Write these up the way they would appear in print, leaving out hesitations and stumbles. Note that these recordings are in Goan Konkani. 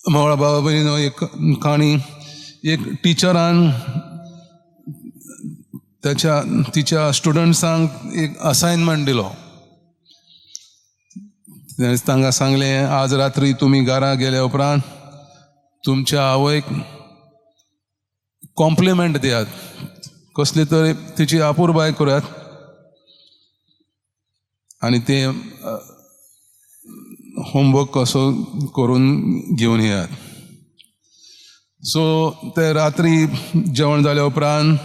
मवळा बाबा भयणीनो, एक काणी. एक टिचरान ताच्या तिच्या स्टुडंट्सांक एक असायनमेंट दिलो. तांकां सांगलें, आज रात्री तुमी घरा गेल्या उपरांत तुमच्या आवयक कॉम्प्लिमेंट दियात, कसली तरी तिची अपुरबाय करात आनी ते होमवर्क कसो करून घेवन येयात. सो ते रात्री जेवण जाल्या उपरांत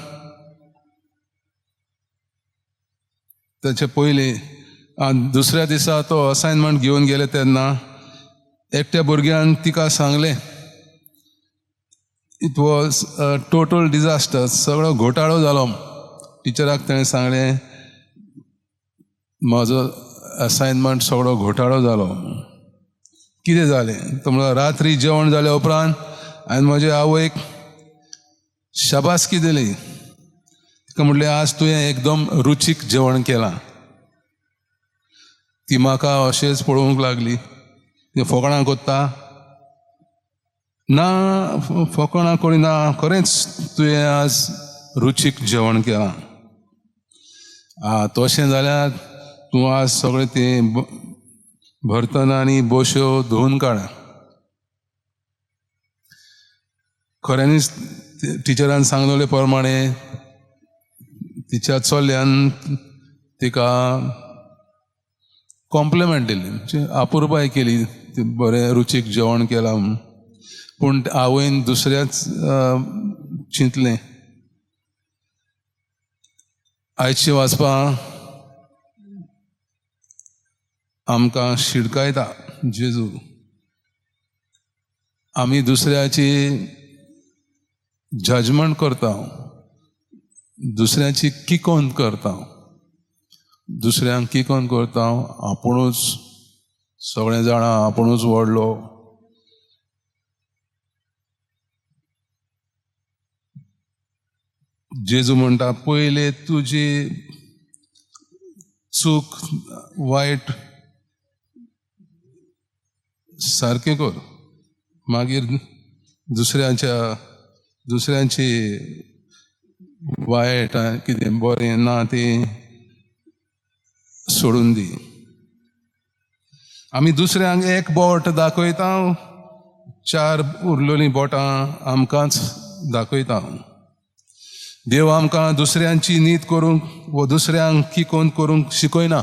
ताचे पयलीं दुसऱ्या दिसा तो असायनमेंट घेवन गेले तेन्ना एकट्या भुरग्यान तिका सांगलें, it was a total disaster, सगळो घोटाळो जालो. टिचराक ताणें सांगलें, म्हजो असायनमेंट सगळो घोटाळो जालो. कितें जालें? तो म्हणलो, रात्री जेवण जाल्या उपरांत हांवें म्हजे आवयक शाबासकी दिली. तिका म्हणलें, आज तुवें एकदम रुचीक जेवण केलां. ती म्हाका अशेंच पळोवंक लागली. ती फोकणां कोत्ता ना, फोकणां करिना, खरेंच तुवें आज रुचीक जेवण केलां. आं, तशें जाल्यार तूं आज सगळें तें बर्तन आनी बोश्यो धुवन काड. खऱ्यांनीच टिचरान सांगलेले प्रमाणे तिच्या चल्यान तिका कॉम्प्लिमेंट दिली, म्हणजे अपुरबाय केली, बरें रुचीक जेवण केलां म्हूण. पूण आवयन दुसऱ्याच चिंतलें. आयची वाचपां आमकां शिडकायता जेजू, आमी दुसऱ्याची जजमेंट करता, दुसऱ्याची किकोन करता, दुसऱ्यांक किकोन करता, आपुणूच सगळें जाणां, आपुणूच व्हडलो. जेजू म्हणटा, पयले तुजी चूक वायट सारकें कर, मागीर दुसऱ्यांची वायट कितें बरें ना तें सोडून दी. आमी दुसऱ्यांक एक बोट दाखयता, चार उरलेलीं बोटां आमकांच दाखयता. देव आमकां दुसऱ्यांची नीत करूंक वो दुसऱ्यांक किकोन करूंक शिकयना,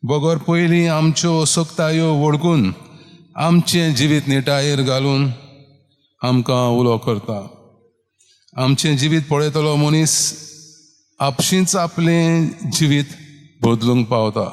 बगर पयलीं आमच्यो असक्तायो वळखून आमचें जिवीत निटायेर घालून आमकां उलो करता. आमचें जिवीत पळयतलो मनीस आपशींच आपलें जिवीत बदलूंक पावता.